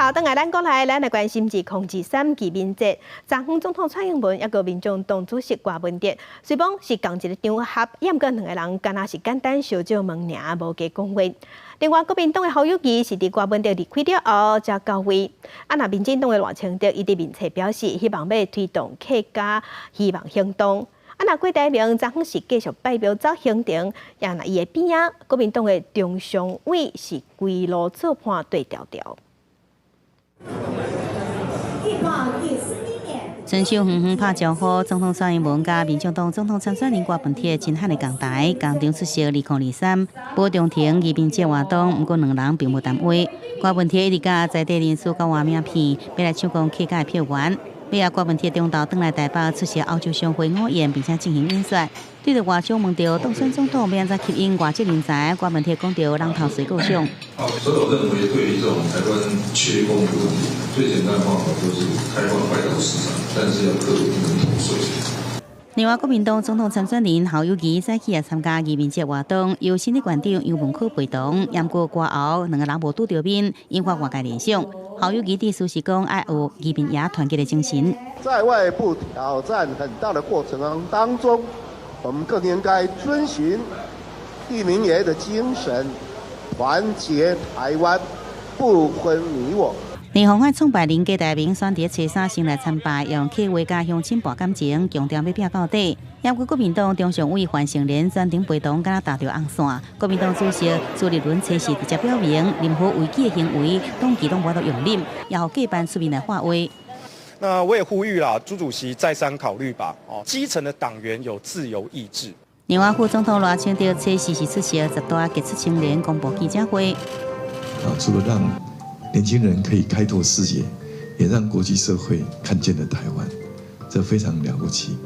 頭轉來咱國內，咱來關心2023義民節，昨昏總統蔡英文抑閣民眾黨主席郭文哲，雖罔是仝一个場合，毋過兩个人敢若是簡單相借問爾，無加講話。另外，國民黨的侯友宜是佇郭文哲離開了後才到位。啊，若民進黨的賴清德，伊佇面冊表示，希望欲推動客家希望行動。啊，若郭台銘昨昏是繼續拜廟走行程，也若伊的邊仔，國民黨的中常委是規路做伴對調調。順手遠遠拍招呼，總統蔡英文佮民進黨總統參選人郭文鐵親漢的仝台，仝場出席2023寶中庭義民節活動，毋過兩人並無談話。郭文鐵一直佮在地人士交換名片，欲來搶攻客家的票源。尾仔郭文鐵中晝轉來台北出席歐洲商會午宴，並且進行演說。對著外相問著當選總統欲按怎吸引外籍人才，郭文鐵講著人頭水構想。所以我認為對於這種台灣缺工的問題，最簡單的方法就是開放外勞市場，但是要克服人頭稅。另外，國民黨總統參選人侯友宜早起也參加義民節活動，由新竹縣長楊文科陪同，毋過郭侯兩个人無拄著面，引發外界聯想。侯友宜致詞時講，愛有義民爺團結的精神。在外部挑戰很大的過程當中，我們更應該遵循義民爺的精神，團結台灣，不分你我。連鴻海創辦人郭台銘選佇初三先來參拜，用客話佮鄉親博感情，強調欲拚到底。毋過國民黨中常委范成廉專程陪同，敢若搭著紅線。國民黨主席朱立倫初四直接表明，任何違紀的行為，黨紀攏無法度容忍，也予過班出面來發話。那我也呼籲啦，朱主席再三考慮吧。哦，基層的黨員有自由意志。另外，副總統賴清德初四是出席十大傑出青年公布記者會。啊，除了讓年輕人可以開拓視野，也讓國際社會看見了台灣，這非常了不起。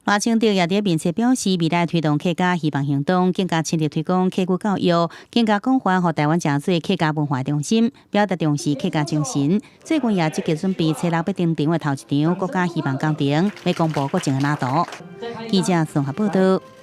賴清德也佇面冊表示，未來推動客家希望行動，更加深入推廣客語教育，更加廣泛予台灣成做客家文化中心，表達重視客家精神。最近也積極準備初六欲登場的頭一場國家希望工程，欲公布國政的藍圖。記者綜合報導。